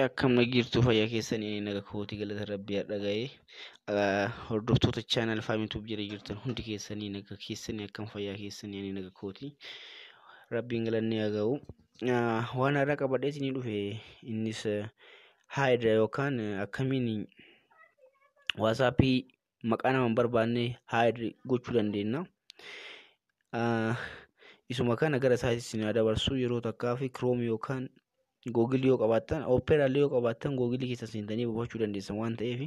Akkam jirtu fayyaa keessanii naga kootii galata rabbii har'a ga'ee hordoftoota channel Faamii Tube jira jirtan hundi keessanii naga keessanii akkam fayyaa keessanii ani naga kootii rabbiin galanni haa ga'u. Waan har'a qabadhee isinii dhufe innis hide yookaan akkamiin WhatsAppii maqaa nama hin barbaanne hide gochuu dandeenya. Isuma kana gara isaatti isin haa dabarsu yeroo takkaa fi Chrome yookaan Google yoo qabaattan Opera illee yoo qabaattan Google keessa seentanii buufachuu dandeessan waan ta'eef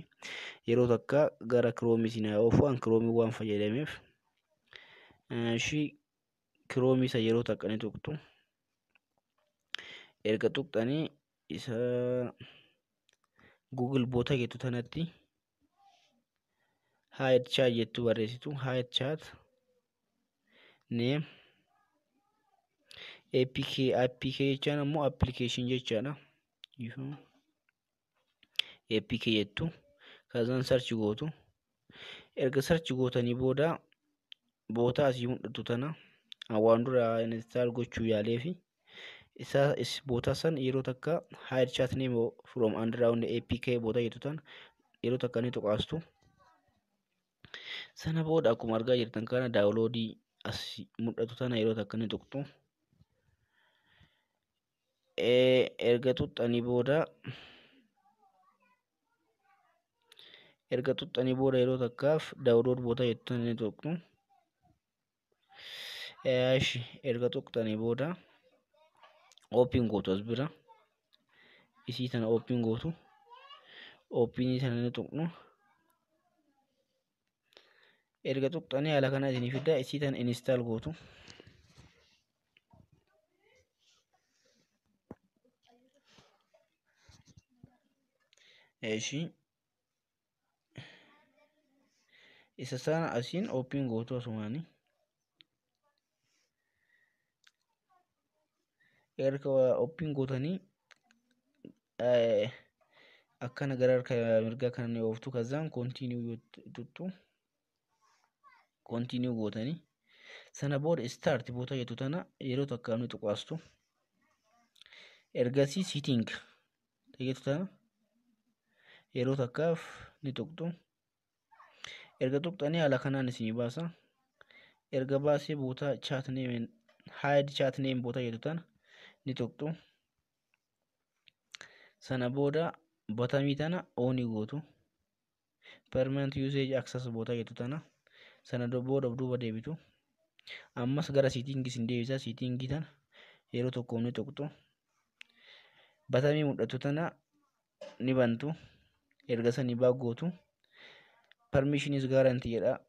yeroo takka gara Chrome isin haa oofu an Chrome waan fayyadameef ishii Chrome isa yeroo takka ni tuqxu. Erga tuqxanii isa Google boota jettu tanatti hide chat jettu barreessitu hide chat name APK APK jechaan ammoo application jechaadha. APK jettu kazaan search gootu. Erga search gootanii booda boota asii mul'atu tana waan dura install gochuu yaalee fi isa boota san yeroo takka hide chat name from underground APK boota jettu tana yeroo takka ni tuqaastu. Sana booda akkuma argaa jirtan kana daawunloodii as mul'atu tana yeroo takka ni tuqxu. Erga tuqxanii booda yeroo takkaaf daawunlood boota jettu tana ni tuqxu. Erga tuqxanii booda open gootu as bira isii tana open gootu openii tana ni tuqnu. Erga tuqxanii haala kana isinii fida isii tana install gootu. Isa sana asiin open gootu asumaani. Erga open gootanii akkana gara harka mirgaa kana ni ooftu kazaan continue tuttu continue gootanii sana booda start boota jettu tana yeroo takka ni tuqaastu. Ergasii setting jettu tana yeroo takkaaf ni tuqxu. Erga tuqxanii haala kanaan isinii baasa. Erga baasee boota chat name hide chat name boota jettu tana ni tuqxu. Sana booda botamii tana on gootu. Permanent usage access boota jettu tana sana booda of duuba deebitu. Ammas gara setting isin deebisa. Setting tana yeroo tokko ni tuqxu. Batamii mul'atu tana ni bantu. Erga sanii back gootu. Permission is guarantee jedha.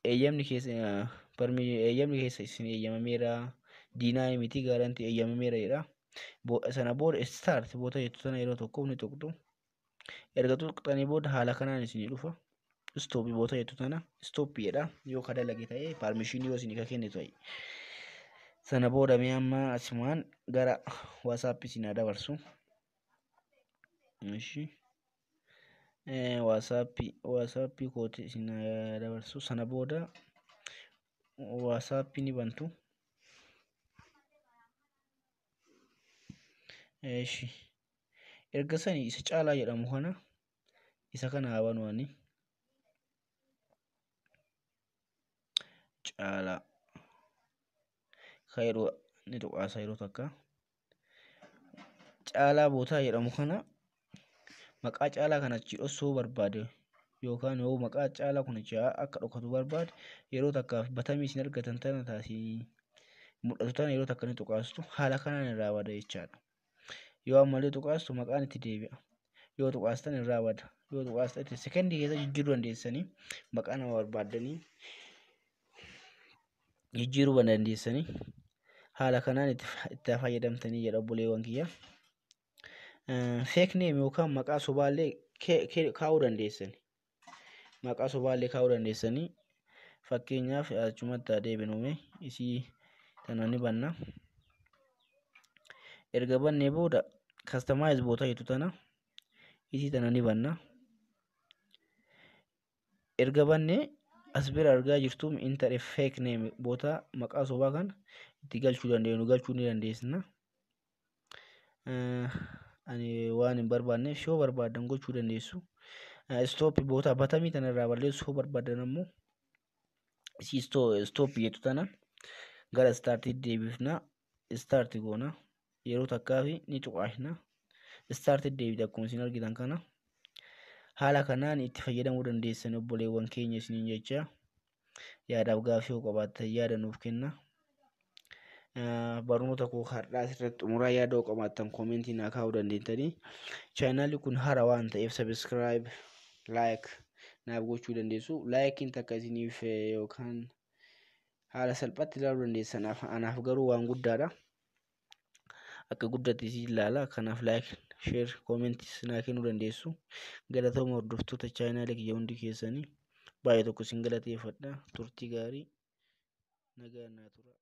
Eeyyamni keessa isin eeyyamameera. Deny miti guarantee eeyyamameera jedha. Sana booda start boota jettu tana yeroo tokkoof ni tuqxu. Erga tuqxanii booda haala kanaan isinii dhufa. Stop boota jettu tana stop jedha. Yoo ka dalage ta'e permission yoo isinii ka kenne ta'e. Sana booda mee amma asumaan gara WhatsApp isin haa dabarsu. WhatsApp kooti isin haa dabarsu. Sana booda WhatsApp ni bantu. Erga sanii isa caalaa jedhamu kana isa kana haa banu ani. Caalaa ka jedhu ni tuqaasa yeroo takka. Caalaa bootaa jedhamu kana maqaa caalaa kana achi dhoksuu barbaade yookaan yoo maqaa caalaa kun achi akka dhokatu barbaade yeroo takkaaf batamii isin argatan tana taasii mul'atu tana yeroo takka ni tuqaastu. Haala kanaan irraa bada jechaadha. Yoo ammallee tuqaastu maqaan itti deebi'a. Yoo tuqaastan irraa bada. Yoo tuqaastan itti sekendii keessa jijjiiruu dandeessanii maqaa nama barbaaddanii jijjiiruu dandeessanii haala kanaan itti fayyadamtanii jedha obboleewwan kiyya. Fake name yookaan maqaa sobaallee kaa'uu dandeessanii. Maqaa sobaallee kaa'uu dandeessanii. Fakkeenyaaf achumatti haa deebinume isii tana ni banna. Erga bannee booda customize boota jettu tana isii tana ni banna. Erga bannee as bira argaa jirtu enter a fake name boota maqaa sobaa kana itti galchuu dandeenyu galchuu ni dandeessina. Ani waan hin barbaanneef yoo barbaadan gochuu dandeessu. Stop boota button tana irraa balleessuu yoo barbaadan ammoo isii stop jettu tana gara startiitti deebifna. Start goona. Yeroo takkaa fi ni cuqaasna. Startiitti deebite akkuma isin argitan kana. Haala kanaan itti fayyadamuu dandeessan, obboleewwan keenya, isiniin jecha. Yaadaaf gaaffii yoo qabaattan yaada nuuf kenna. Barnoota koo har'aa asirratti xumuraa. Yaada yoo qabaattan comment naa kaa'uu dandeettanii. Channelli kun hara waan ta'eef subscribe, like naaf gochuu dandeessu. Likeiin takka isiniif yookaan haala salphaatti ilaaluu dandeessan, anaaf garuu waan guddaadha. Akka guddatti isin ilaala. Kanaaf like, share, commentis naa kennuu dandeessu. Galatooma, hordoftoota channel kiyya hundi keessanii. Baay'ee tokko isin galateeffadha. Turtii gaarii, nagaan naa tura.